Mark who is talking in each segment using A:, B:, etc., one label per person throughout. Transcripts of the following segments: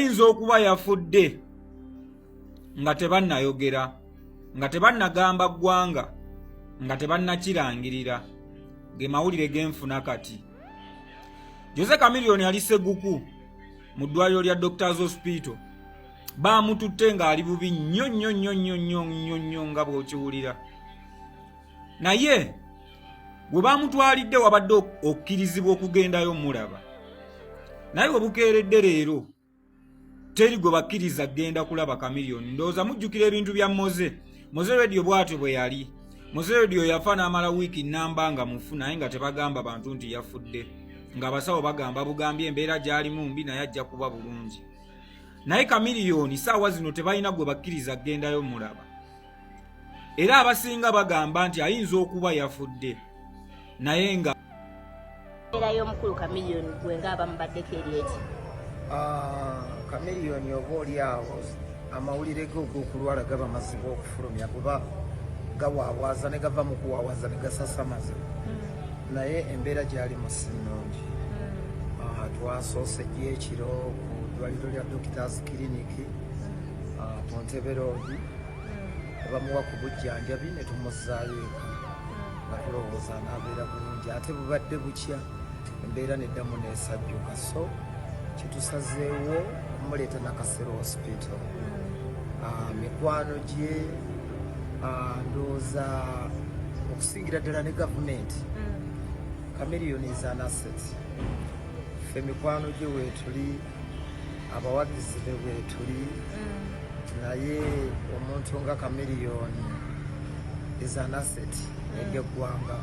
A: Ayinza okuba yafudde nga tebannayogera, nga tebannagamba ggwanga, nga tebannakirangirira. Ge mawulire genfuna kati. Jose Chameleone ali Seguku mu ddwaliro lya Doctors Hospital. Baamututte ng'ali bubi nnyo nnyo nnyo nnyo nnyo nnyo nnyo nga bw'okiwulira. Naye bwe baamutwalidde wabadde okkirizibwa okugendayo mulaba, naye we bukeeredde leero teri gwe bakkiriza kugenda kulaba Chameleone. Ndowooza mujjukira ebintu bya Moze. Moze Radio bw'atyo bwe yali. Moze Radio yafa n'amala wiiki nnamba nga mufu, naye nga tebagamba bantu nti yafudde, ng'abasawo bagamba bugambye embeera gy'alimu mbi naye ajja kuba bulungi. Naye Chameleone saawa zino tebalina gwe bakkiriza kugendayo mulaba, era abasinga bagamba nti ayinza okuba yafudde naye nga
B: Embeera y'omukulu Chameleone gwe ng'abamubaddeko eri eti?
C: Chameleone oba oli awo amawulire ge og'okulwala gaba mazibu okufulumya, kuba gawaawaaza ne gava mu kuwaawaza ne gasasamaza, naye embeera gy'alimu si nnungi. Twasoose gy'ekiro ku ddwaliro lya Doctors Clinic ku Ntebe Road, ne bamuwa ku bujjanjabi ne tumuzzaayo eka nga tulowooza anaabeera bulungi, ate bubadde bukya embeera neddamu n'esajjuka, so kyetusazeewo kumuleeta Nakasero Hospital. Mikwano gye, ndowooza okusingira ddala ne gavumenti, Chameleone is an asset. Ffe mikwano gye weetuli, abawagizi be weetuli, naye omuntu nga Chameleone is an asset eri eggwanga,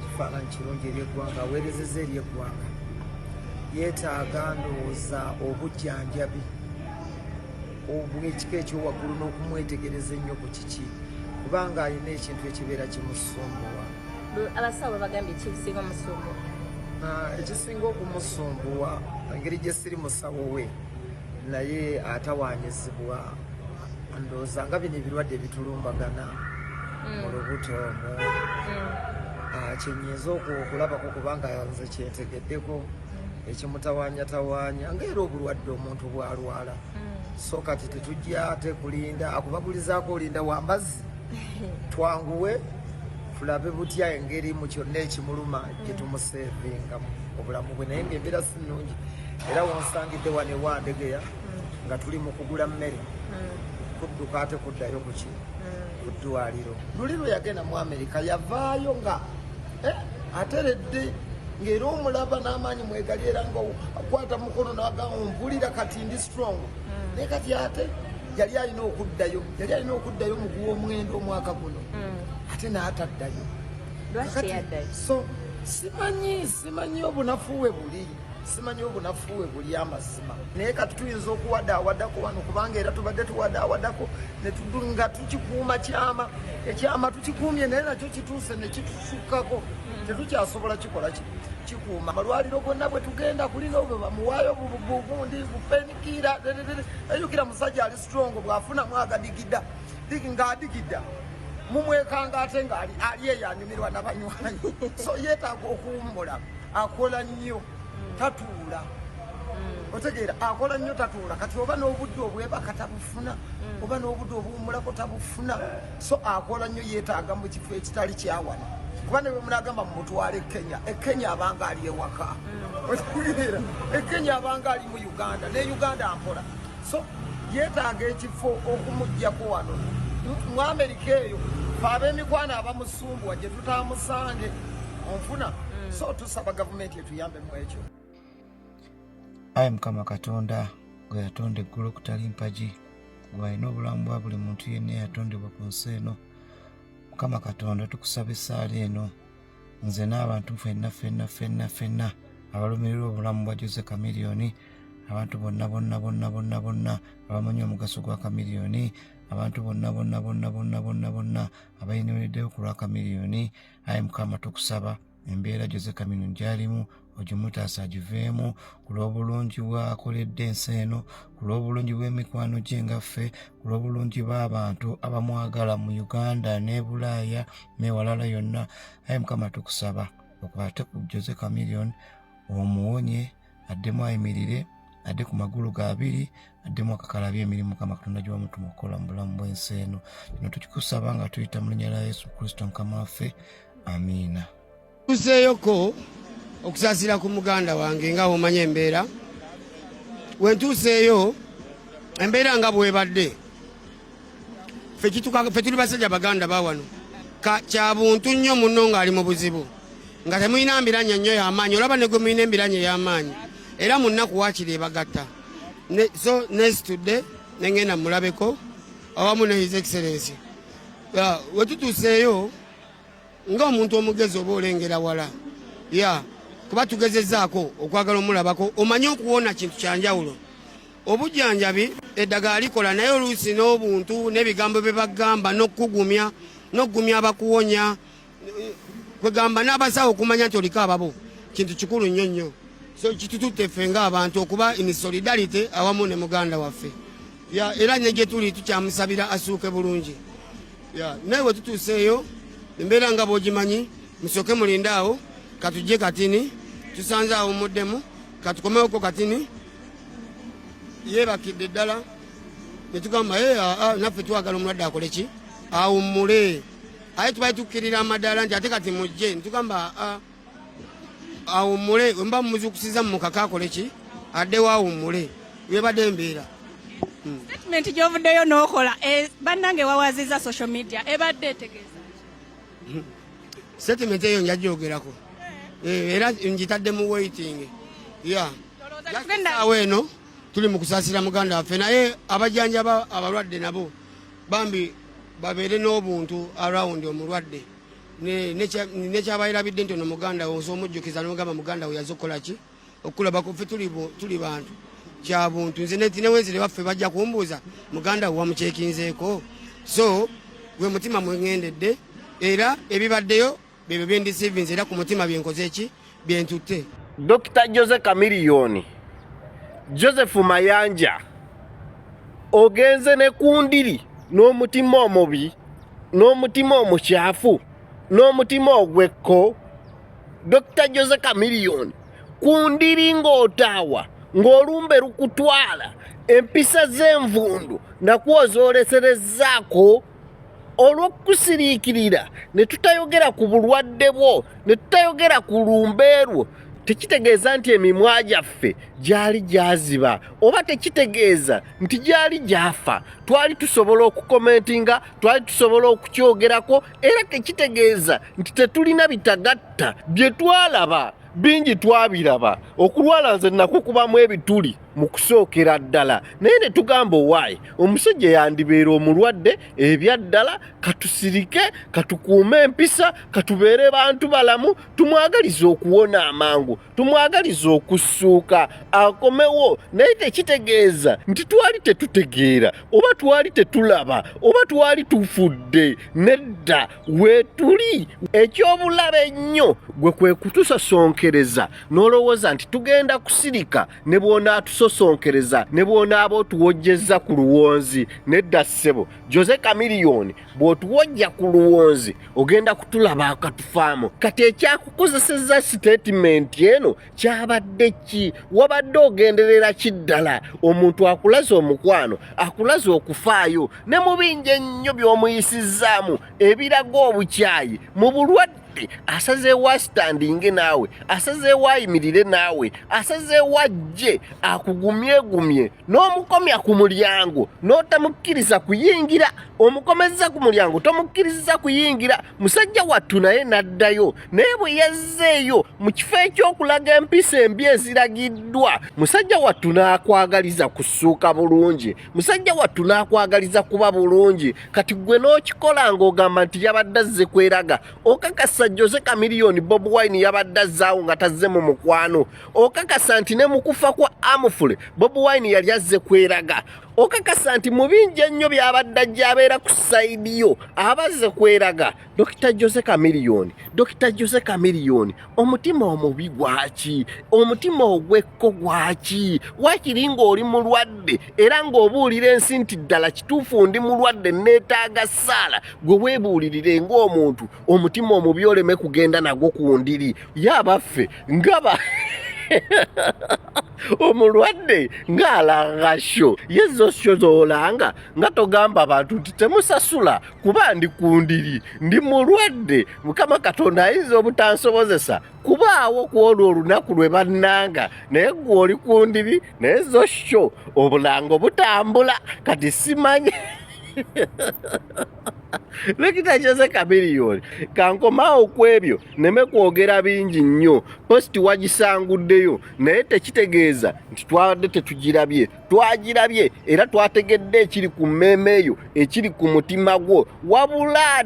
C: kifaananyi kirungi eri eggwanga, aweerezeza eri eggwanga. Yeetaaga ndowooza obujjanjabi obw'ekika ekyowaggulu n'okumwetegereza ennyo ku kiki, kubanga alina ekintu ekibeera kimusumbuwa.
B: Abasawo babagambye ekisinga omusumbuwa?
C: Ekisinga okumusumbuwa, engeri gye siri musawo we, naye atawaanyizibwa ndowooza nga bino ebirwadde ebitulumbagana mu lubuto omwo. Kyenyinza okulabako, kubanga nze kyentegeddeko ekimutawaanyatawaanya, ngaera obulwadde omuntu bw'alwala. So kati tetujja ate kulinda akubagulizaako, olinda wambazi twanguwe tulabe butya engeri mu kyonna ekimuluma gye tumusevinga obulamu bwe, naye ngaembeera si nnungi. Era wonsangidde wano ewandegeya nga tuli mu kugula mmere, kudduka ate kuddayo kuki ku ddwaliro. Luli lwe yagenda mu Amerika yavaayo nga ateredde, ng'era omulaba n'amaanyi mwegali, era nga akwata mukono n'agamba, "Mpulira kati ndi strong." Naye kati ate yali alina okuddayo mu gw'omwenda omwaka guno, ate n'ataddayo.
B: Lwaki
C: Kakati,
B: teyaddayo?
C: So simanyi obunafu we buli, simanyi obunafu we buli amazima, naye kati tuyinza okuwadaawadako wano, kubanga era tubadde tuwadaawadako nga tukikuuma kyama. Ekyama tukikuumye, naye nakyo kituuse ne kitusukkako, tetukyasobola kikola kikuuma. Amalwaliro gonna bwe tugenda kulina obwe bamuwaayo bugundi bu painkiller. Ejjukira musajja ali strong, bw'afunamu agadigida ng'adigida mumwekanga, ate ng'ali ali eyo anyumirwa nabanywanyi. So yeetaaga okuwummula, akola nnyo tatuula, otegeera? Akola nnyo tatuula. Kati oba n'obudde obwebaka tabufuna, oba n'obudde obuwummulako tabufuna. So akola nnyo, yeetaaga mu kifo ekitali kyawano, kuba ne bwe munagamba mumutwale e Kenya, e Kenya abanga ali ewaka, otegeera? E Kenya abanga ali mu Uganda, ne Uganda mpola. So yeetaaga ekifo okumugjako wano mu Amerika eyo, fe ab'emikwano abamusumbuwa gye tutamusange, onfuna? So tusaba gavumenti etuyambe mu ekyo.
D: Ayi Mukama Katonda, gwe yatonda eggulu okutali mpagi, gwe alina obulamu bwa buli muntu yenna eyatondebwa ku nsi eno, Mukama Katonda, tukusaba essaala eno nze n'abantu ffenna ffenna ffenna ffenna abalumirirwa obulamu bwa Jose Chameleone, abantu bonna bonna bonna bonna bonna abamanyi omugaso gwa Chameleone, abantu bonna bonna bonna bonna bonna bonna abayimiriddewo ku lwa Chameleone. Ayi Mukama, tukusaba embeera Jose Chameleone gy'alimu ogimutaasa agiveemu ku lw'obulungi bw'akoledde ensi eno, ku lw'obulungi bw'emikwano gye nga ffe, ku lw'obulungi bw'abantu abamwagala mu Uganda ne Bulaaya n'ewalala yonna. Ayi Mukama, tukusaba okwate ku Jose Chameleone, omuwonye addemu ayimirire. Adde ku magulu g'abiri, addemu akakalabye emirimu Mukama Katonda gy'wamutuma okukola mu bulamu bw'ensi eno. Kino tukikusaba nga tuyita mu linnya lya Yesu Kristo Mukama waffe, amiina.
E: Ntuuseeyoko okusaasira ku muganda wange nga bw'omanyi embeera. We ntuuseeyo embeera nga bw'ebadde, ffe tuli basajja baganda ba wano. Kya buntu nnyo munno ng'ali mu buzibu nga temulina mbiranye nnyo y'amaanyi, olaba ne gwe mulina embiranye ey'amaanyi era mu nnaku waakiri ebagatta. So nesitudde ne ngenda mulabeko awamu ne His Excellency. We tutuuseeyo ng'omuntu omugezi oba olengera wala ya kuba tugezezaako okwagala omulabako, omanye okuwona kintu kya njawulo. Obujjanjabi eddagala likola, naye oluusi n'obuntu n'ebigambo bye bagamba n'okukugumya n'okugumya abakuwonya, kwegamba n'abasawo okumanya nti oliko ababo kintu kikulu nnyo nnyo. So kitututte ffe ng'abantu okuba in solidarity awamu ne muganda waffe ya, era ne gye tuli tukyamusabira asuuke bulungi ya. Naye we tutuuseeyo embeera nga bw'ogimanyi, musooke mulinde awo katujje katini, tusanze awummuddemu, katukomewoko katini, yeebakidde ddala ne tugamba naffe twagala omulwadde akole ki, awummule. Aye tubali tukkirira amadaala nti ate kati mujje, ne tugamba awummule, we muba mumuzuukusiza mumukaka akole ki, addewo awummule. Webadde embeera.
F: Statement gy'ovuddeyo n'okola, bannange wawaziza social media, ebadde etegeeza?
E: Statement eyo njagyogerako era ngitadde mu waiting ya awo eno tuli mu kusaasira muganda waffe, naye abajjanjaba abalwadde nabo bambi babeere n'obuntu around omulwadde. Nekyabayirabidde nti ono muganda we, osobola omujjukiza n'ogamba muganda we yaze okukola ki, okulabako. Ffe tuli bantu kya buntu. Nze newenzire waffe bajja kumbuuza muganda we wamucekinzeeko. So gwe mutima mweŋŋendedde, era ebibaddeyo byebyo byendisivinze, era ku mutima byenkoze ki, byentutte.
G: Dr. Jose Chameleone, Joseph Mayanja, ogenze ne ku ndiri n'omutima omubi, n'omutima omukyafu, n'omutima ogw'ekko. Dr. Jose Chameleone, ku ndiri ng'otaawa, ng'olumbe lukutwala, empisa z'envundu nakwo ozooleserezzaako olw'okukusiriikirira ne tutayogera ku bulwadde bwo, ne tutayogera ku lumbe lwo. Tekitegeeza nti emimwa gyaffe gyali gyaziba, oba tekitegeeza nti gyali gyafa. Twali tusobola okukomentinga, twali tusobola okukyogerako, era tekitegeeza nti tetulina bitagatta bye twalaba. Bingi twabiraba. Okulwala nze nakukubamu ebituli mu kusookera ddala, naye ne tugamba owaayi omusajja yandibeera omulwadde ebyaddala, katusirike, katukuume empisa, katubeere bantu balamu, tumwagalize okuwona amangu, tumwagalize okussuuka akomewo. Naye tekitegeeza nti twali tetutegeera, oba twali tetulaba, oba twali tufudde. Nedda, weetuli. Ekyobulabe ennyo gwe kwe kutusosonkereza n'olowooza nti tugenda kusirika ne bw'onaatusosonkereza, ne bw'onaaba otuwojjezza ku luwonzi. Nedda ssebo Jose Chameleone, bw'otuwojja ku luwonzi ogenda kutulaba akatufaamu. Kati ekyakukozesezza sitatimenti eno kyabadde ki? Wabadde ogenderera ki ddala? Omuntu akulaze omukwano, akulaze okufaayo, ne mu bingi ennyo by'omuyisizzaamu ebiraga obukyayi mu bulwadde, asazeewo asitandinge naawe, asazeewo ayimirire naawe, asazeewo ajje akugumyegumye, n'omukomya ku mulyango n'otamukkiriza kuyingira. Omukomezza ku mulyango, tomukkiriza kuyingira. Musajja wattu naye n'addayo, naye bwe yazzeeyo mu kifo eky'okulaga empisa embi eziragiddwa, musajja wattu n'akwagaliza kussuuka bulungi, musajja wattu n'akwagaliza kuba bulungi. Kati gwe n'okikola ng'ogamba nti yabadde azze kweraga. Okakasa Jose Chameleone Bobi Wine yabadde azzaawo nga tazze mu mukwano? Okakasa nti ne mu kufa kwa Amufule Bobi Wine yali azze kweraga? Okakasa nti mu bingi ennyo by'abadde ajja abeera ku sayidi yo abazze kweraga? Dr. Jose Chameleone, Dr. Jose Chameleone, omutima omubi gwaki? Omutima ogw'ekko gwaki? Wakiri ng'oli mulwadde era ng'obuulira ensi nti ddala kituufu ndi mulwadde, neetaaga ssaala, gwe weebuulirire ng'omuntu, omutima omubi oleme kugenda nagwo ku ndiri. Ye abaffe ngaba Omulwadde ng'alanga sho, ye zo sho z'olanga nga togamba bantu nti temusasula kuba ndi ku ndiri, ndi mulwadde. Mukama Katonda ayinza obutansobozesa kubaawo ku olwo olunaku lwe bannanga, naye gwe oli ku ndiri, naye zo sho obulango butambula. Kati simanyi Lekita Jose Chameleone, kankomaawo ku ebyo neme kwogera bingi nnyo. Positi wagisanguddeyo, naye tekitegeeza nti twabadde tetugirabye. Twagirabye era twategedde ekiri ku mmeeme eyo, ekiri ku mutima gwo. Wabula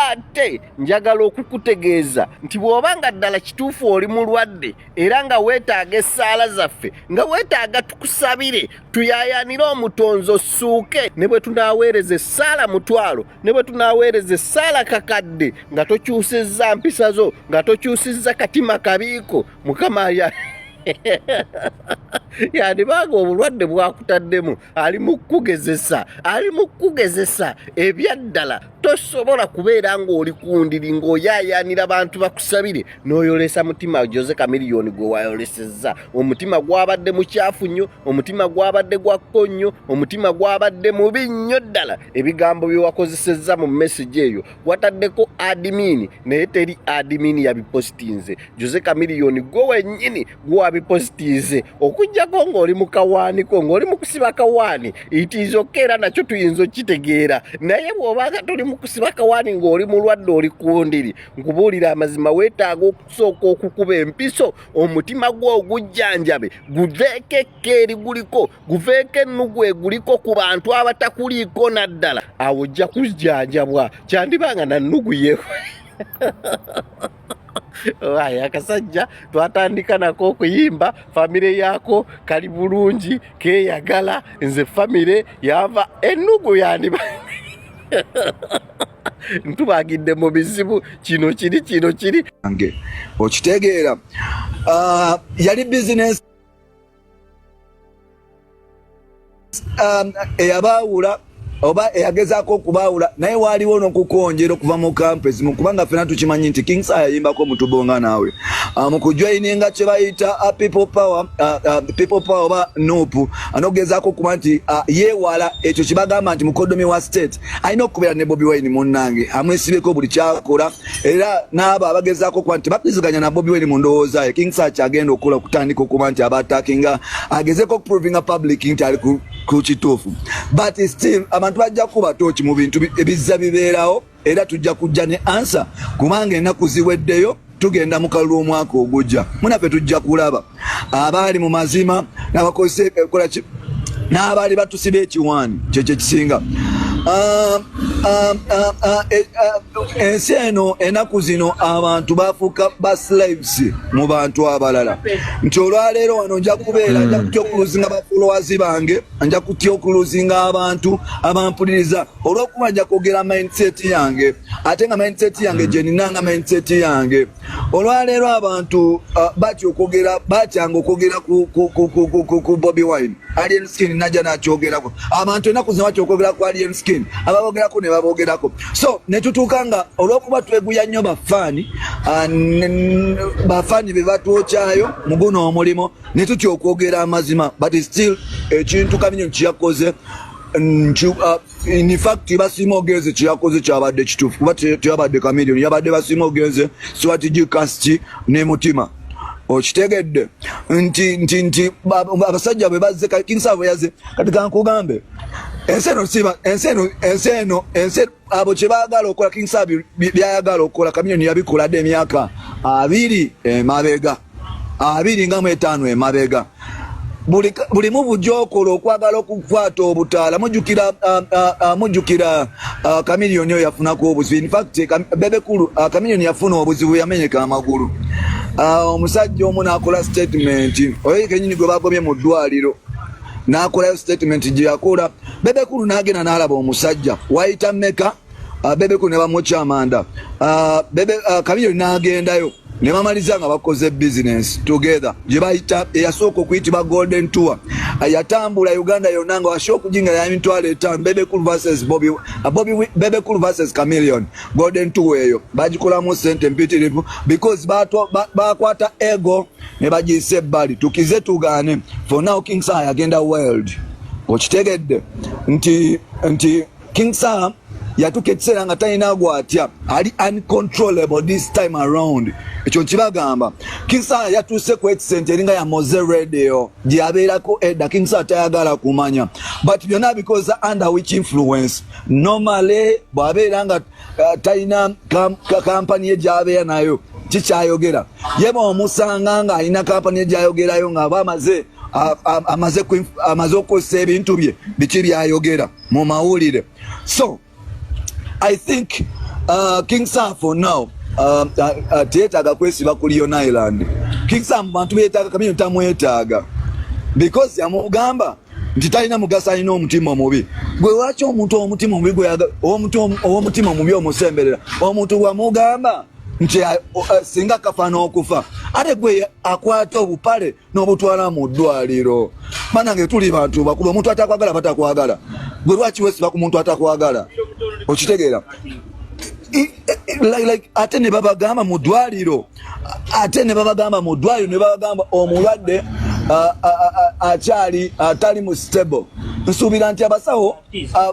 G: ate njagala okukutegeeza nti bw'oba nga ddala kituufu oli mulwadde era nga weetaaga essaala zaffe, nga weetaaga tukusabire tuyayanire omutonzi ossuuke, ne bwe tunaaweereza essaala 1000, ne bwe tunaaweereza essaala 1000, nga tokyusizza mpisa zo, nga tokyusizza katima kabiiko, Mukama yandibanga obulwadde bwakutaddemu ali mu kukugezesa, ali mu kukugezesa ebyaddala. Tosobola kubeera ng'oli ku ndiri ng'oyaayaanira bantu bakusabire n'oyolesa mutima Jose Chameleone gwe wayolesezza. Omutima gwabadde mukyafu nnyo, omutima gwabadde gwakko nnyo, omutima gwabadde mubi nnyo ddala. Ebigambo bye wakozesezza mu message eyo wataddeko admin, naye teri admin yabipositinze. Jose Chameleone gwe wennyini gwe wabipositinze, okuggyako ng'oli mu kawaaniko, ng'oli mu kusiba kawaani, it is okay, era nakyo tuyinza okukitegeera. Naye bw'obanga toli mu kusiba kawaani ng'oli mulwadde, oli ku ndiri, nkubuulira amazima, weetaaga okusooka okukuba empiso omutima gwo ogujjanjabe, guveeko ekkeeri guliko, guveeko ennugu eguliko ku bantu abatakuliiko naddala. Awo ojja kujjanjabwa. Kyandibanga na nnugu yewe. Ayi, akasajja twatandika nako okuyimba, famire yaako kali bulungi, keeyagala. Nze famire yava ennugu yandiba ntubagidde mu bizibu, kino kiri, kino kiri.
H: Nge okitegeera, yali bizinesi eyabaawula oba eyagezaako okubaawula, naye waaliwo n'okukonjera okuva mu camp ezimu, kubanga ffena tukimanyi nti King Saha yayimbako mutubonga naawe mu kujoininga kye bayita People Power, People Power oba NUP, n'okugezaako okuba nti yeewala ekyo kibagamba nti mukodomi wa state alina okubeera ne Bobi Wine. Munnange amwesibeko buli kyakola, era n'abo abagezaako okuba nti bakkiriziganya na Bobi Wine mu ndowooza ye, King Saha kyagenda okukola okutandika okuba nti abattackinga, agezeko okuprovinga public nti ali ku kituufu. But still abantu bajja kuba tooki mu bintu ebizza bibeerawo, era tujja kujja ne answer, kubanga ennaku ziweddeyo, tugenda mu kalulu omwaka ogujja. Munaffe tujja kulaba abaali mu mazima n'abakozesa ekola ki n'abaali batusiba ekiwaani kyekyo ekisinga. Ensi eno ennaku zino abantu bafuuka ba slaves mu bantu abalala, nti olwaleero wano nja kubeera, nja kutya okuluzinga ba followers bange, nja kutya okuluzinga abantu abampuliriza olw'okuba nja kwogera mindset yange, ate nga mindset yange gye nina nga mindset yange. Olwaleero abantu batya okwogera, batyanga okwogera ku Bobi Wine. Alien Skin najja nakyogerako. Abantu ennaku zino batya okwogera ku Alien Skin, ababogerako ne babogerako. So ne tutuuka nga olw'okuba tweguya nnyo bafaani, bafaani be batwokyayo mu guno omulimu, ne tutya okwogera amazima. But still ekintu Chameleone kyeyakoze, in fact Basiima Ogenze kyeyakoze kyabadde kituufu, kuba teyabadde Chameleone, yabadde Basiima Ogenze, Swati Kasti ne Mutima. Okitegedde nti abasajja bwe bazze, King Saha bwe yazze. Kati kankugambe, ensi eno siba ensi eno, ensi eno, ensi abo kye baagala okukola, King Saha byayagala okukola, Chameleone yabikola dda emyaka 20 emabega, 25 emabega. Buli muvu gyokola okwagala okukwata obutaala, mujjukira, mujjukira Chameleone oyo yafunako obuzibu. In fact Bebe Cool, Chameleone yafuna obuzibu, yamenyeka amagulu. Omusajja omu n'akola statement, oyo kenyini gwe bagobye mu ddwaliro, n'akolayo statement gye yakola. Bebe Cool n'agenda n'alaba omusajja, wayita mmeka, Bebe Cool ne bamwokya amanda. Bebe, Chameleone n'agendayo. Ne bamaliza nga bakoze business together gye bayita eyasooka okuyitibwa Golden Tour, yatambula Uganda yonna nga washa okujinga ya 500,000. Bebe Cool versus Bobby, Bobby, Bebe Cool versus Chameleon. Golden Tour eyo bagikolamu sente mpitirivu because bakwata ego ne bagiyisa ebbali. Tukize tugaane, for now King Saha yagenda world. Okitegedde nti King Saha yatuka ekiseera nga talina gwatya, ali uncontrollable this time around. Ekyo nkibagamba, King Saha yatuuse ku extent eringa ya Mowzey Radio gyeyabeerako edda. King Saha tayagala kumanya, but byonna because under which influence? Normally bw'abeera nga talina kampani ye gy'abeera nayo, kikyayogera ye. Bw'omusanga ng'alina kampani ye gy'ayogerayo, ng'aba amaze okukozesa ebintu bye, biki byayogera mu mawulire. So I think King Saha for now teyetaaga kwesiba ku Leon Island. King Saha mu bantu beetaaga, Chameleone tamwetaaga because yamugamba nti talina mugaso, alina omutima omubi. Gwe lwaki omuntu omutima omubi, ow'omutima omubi omusemberera? Omuntu bwamugamba nti singa kafa n'okufa, ate gwe akwata obupale n'obutwala mu ddwaliro. Banange, tuli bantu bakulu. Omuntu atakwagala batakwagala. Gwe lwaki wesiba ku muntu atakwagala? Okitegeera? Like, ate ne babagamba mu ddwaliro, ate ne babagamba mu ddwaliro, ne babagamba omulwadde akyali atali mu stable. Nsuubira nti abasawo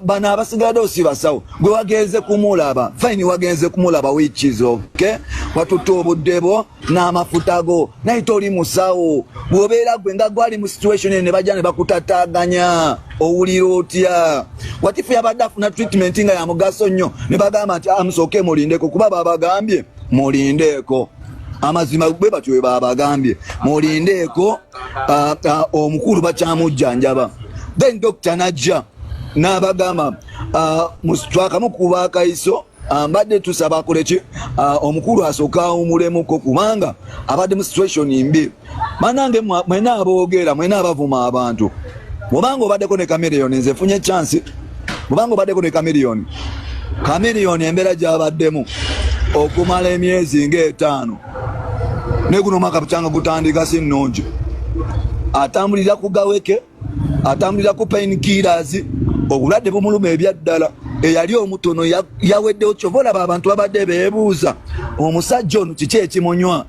H: bano abasigaddewo si basawo. Gwe wagenze kumulaba, fine, wagenze kumulaba, which is okay, watutte obudde bwo n'amafuta go, naye toli musawo. Bw'obeera gwe nga gwali mu situation eno ne bajja ne bakutataganya, owulira otya? Watifu yabadde afuna treatment nga ya mugaso nnyo, ne bagamba nti amusooke mulindeko, kuba babagambye mulindeeko. Amazima bwe batyo bwe babagambye mulindeeko, omukulu bakyamujjanjaba. Then doctor najja n'abagamba, twakamukuba akayiso, mbadde tusaba akole ki, omukulu asooke awumulemuko kubanga abadde mu situation mbi. Banange, mwena aboogera, mwena abavuma abantu, bwobanga obaddeko ne Chameleone, nze nfunye chance, bwobanga obaddeko ne Chameleone, Chameleone embeera gy'abaddemu okumala emyezi ng'etaano ne guno omwaka bukyanga gutandika si nnungi. Atambulira ku gaweke, atambulira ku pain killers, obulwadde bumuluma ebyaddala. Eyali omutono yaweddewo. Kyova olaba abantu babadde beebuuza omusajja ono kiki ekimunywa.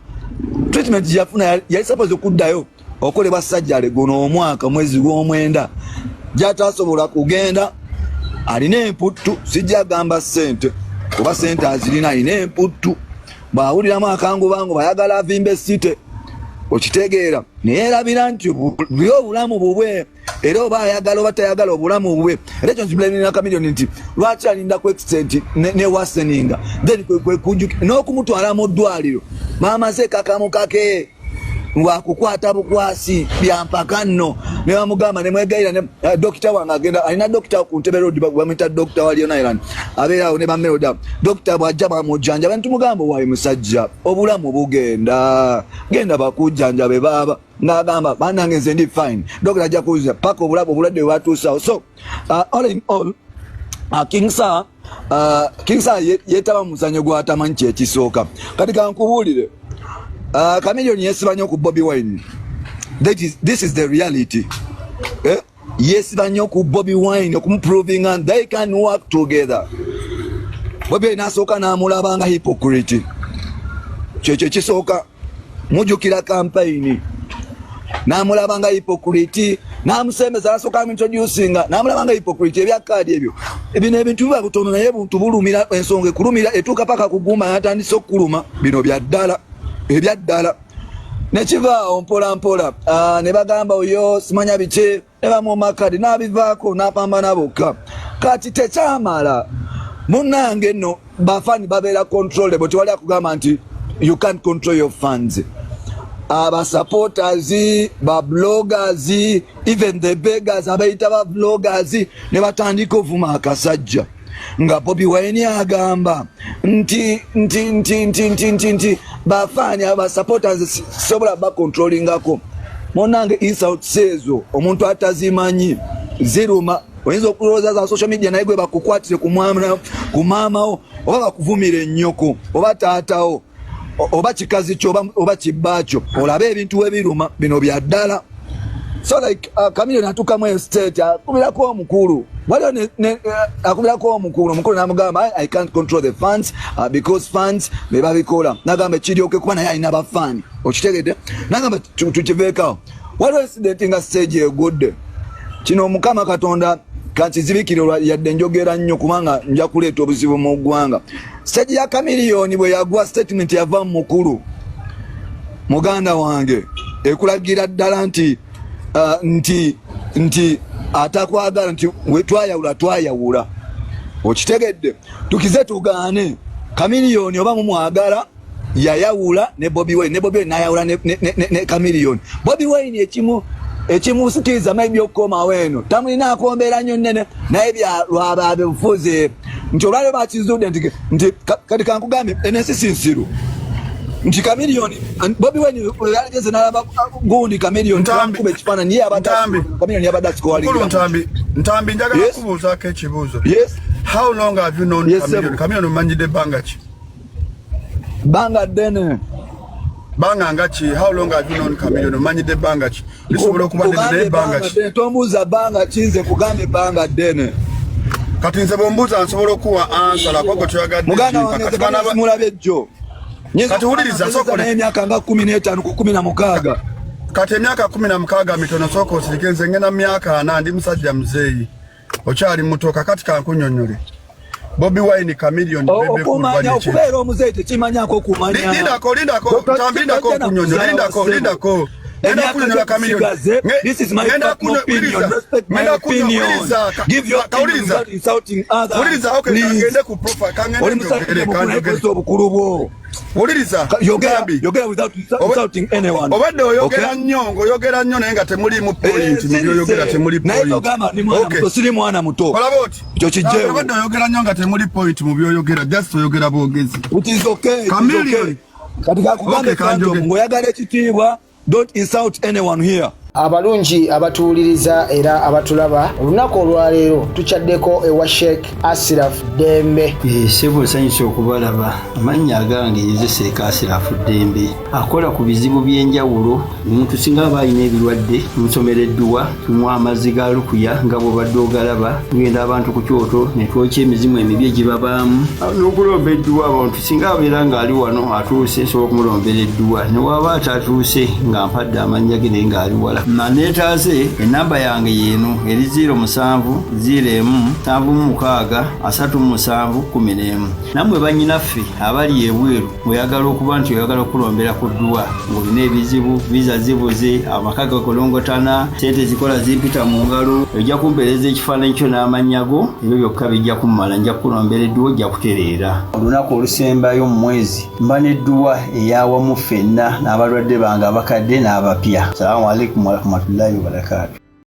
H: Treatment gyeyafuna yali suppose okuddayo okolebwa sajjale guno omwaka mwezi gw'omwenda, gyatasobola kugenda. Alina emputtu, sijja gamba ssente kuba ssente azirina. Alina emputtu, bw'awuliramu akangubangu bayagala avimbe site. Okitegeera? Naye erabira nti buli obulamu bubwe, era oba ayagala oba tayagala, obulamu bubwe. Era ekyo nkibulanira Chameleone nti lwaki alinda ku extent ne worseninga, then kwe n'okumutwala mu ddwaliro bamaze kakamu kake ngwakukwata bukwasi byampaka nno. Ne bamugamba nemwegayira ne dokita wange agenda, alina dokita ku Ntebe Road, bamwita dokita wa Leon Island, abeera awo ne bameroda. Dokita bwajja bamujjanjaba, ntumugamba, waayi musajja, obulamu bugenda genda, bakujjanjabe baaba. Ng'agamba, bannange, nze ndi fine, dokita ajja kuza paka obulamu obulwadde bwe batuusawo. So all in all, King Saha, King Saha yeetaba mu muzannyo gw'atamanyi kyekisooka. Kati kankubuulire, Chameleone yeesiba nnyo ku Bobi Wine. This is the reality, eh? Yeesiba nnyo ku Bobi Wine okumuprovinga they can work together. Bobi Wine asooka n'amulaba nga hypocrite. Kyekyo ekisooka. Mujjukira campaign, n'amulaba nga hypocrite, n'amusembeza, nasooka amuintroducinga, n'amulaba nga hypocrite. Ebya kaadi ebyo, bino ebintu biba butono, naye buntu bulumira, ensonga ekulumira etuuka paka kugumba, natandise okukuluma. Bino bya ddala, ebya ddala. Nekivaawo mpola mpola, ne bagamba oyo simanya biki, ne bamuuma kadi n'abivaako n'apambana bokka. Kati tekyamala, munnange nno bafani babeera controllable. Tewali akugamba nti you can't control your fans, aba supporters, ba bloggers, even the beggars abayita ba vloggers, ne batandika ovuma akasajja nga Bobi Wine agamba nti bafaani, aba supporters sobola bacontrollingako. Munange, insults ezo omuntu atazimanyi ziruma. Oyinza okulowooza za social media, naye gwe bakukwatire ku maamawo oba bakuvumira ennyoko oba taatawo. Oba kikazi kyo oba kibba kyo, olabe ebintu webiruma bino bya ddala. So like Chameleone atuukamu eyo state, akubirako omukulu waliwo, akubirako omukulu, omukulu namugamba, "I can't control the fans because fans bebabikola." Nagamba ekiryoke kuba naye alina bafaani, okitegedde? Nagamba tukiveekawo. Waliwo incident nga stage egudde. Kino Mukama Katonda kankizibikire, yadde njogera nnyo kubanga nja kuleeta obuzibu mu ggwanga. Stage ya Chameleone bwe yagwa, statement yava mu mukulu muganda wange ekulagira ddala nti nti atakwagala, nti we twayawula twayawula, okitegedde? Tukize tugaane, Chameleone oba mumwagala yayawula ne Bobi Wine, ne Bobi Wine nayawula ne Chameleone. Bobi Wine ekimu ekimusikiriza maybe okukomawo eno tamulinaako mbeera nnyo nnene, naye lwababufuzi nti olwaliro bakizudde nti kati kankugambye, enensi sinsiru nti Chameleone, Bobi Wine yaligeze nalaba gundi Chameleone kuba ekifaananyi ye Chameleone yabadde
I: asikowalingira. Ntambi, Ntambi, njagala kubuuzaako ekibuuzo.
H: Yes.
I: How long have you known
H: Yes,
I: Chameleone? Chameleone omanyidde ebbanga ki?
H: Bbanga ddene.
I: Banga nga ki? How long have you known Chameleone? Omanyidde ebbanga ki? Lisobola okuba ddene, naye ebbanga ki?
H: Tombuuza bbanga ki, nze kugamba ebbanga ddene.
I: Kati nze bwombuuza nsobola okuwa answer lako gwe toyagadde.
H: Muganda wange, mulabye ejjo.
I: Kati wuliriza,
H: sokole emyaka nga 15 ku 16.
I: Kati emyaka 16 mitono, sooka osirike. Nze ngenda mu myaka 40, ndi musajja muzeeyi, okyali muto. Kakati kankunyonyole, Bobi Wine, Chameleone,
H: Bebe Cool, okumanya okubeera omuzeeyi tekimanyako okumanya.
I: Lindako, lindako, Ntambi, lindako okunyonyola, lindako, lindako. Ngenda kunyonyola Chameleone.
H: This is my opinion. Respect my opinion. Give your opinion without insulting others.
I: Wuliriza, okay, kangende ku profile, kangende njogere, kanjogere.
H: Obukulu bwo.
I: Wuliriza.
H: Yogera, yogera without insulting anyone.
I: Obadde oyogera nnyo, ng'oyogera nnyo naye nga temuliimu point mu by'oyogera, temuli
H: point. Naye togamba ni mwana muto, siri mwana muto.
I: Olaba oti?
H: Ekyo kijjeewo.
I: Obadde oyogera nnyo nga temuli point mu by'oyogera, just oyogera bwogezi.
H: It is okay.
I: Chameleone.
H: Kati kakugambe Phantom, ng'oyagala ekitiibwa, don't insult anyone here.
J: Abalungi abatuwuliriza era abatulaba, olunaku olwaleero tukyaddeko ewa Sheikh Asiraf Ddembe.
K: Ssebo, nsanyusa okubalaba. Amannya agange nze Sheikh Asirafu Ddembe, akola ku bizibu by'enjawulo. Omuntu singa aba alina ebirwadde, tumusomera edduwa, tumuwa amazzi ga lukuya nga bw'obadde ogalaba. Tugenda abantu ku kyoto ne twokya emizimu emibi egibabaamu n'okulomba edduwa. Abantu singa abeera ng'ali wano atuuse, nsobola okumulombera edduwa, ne waba atatuuse nga mpadde amannya ge naye ng'ali wala naneetaase. Enamba yange yeeno eri 07 01 76 37 11. Nammwe bannyinaffe abali ebweru, ng'oyagala okuba nti oyagala okulombera ku dduwa, ng'olina ebizibu, visa zibuze, amaka gakolongotana, sente zikola zimpita mu ngalo, ojja kumpeereza ekifaananyi kyo n'amannya go, ebyo byokka bijja kummala, nja kukulombera edduwa, ojja kutereera. Olunaku olusembayo mu mwezi mba n'edduwa eyawamu ffenna n'abalwadde bange abakadde n'abapya. Salaamu alaikum warahmatullahi wabarakaatu.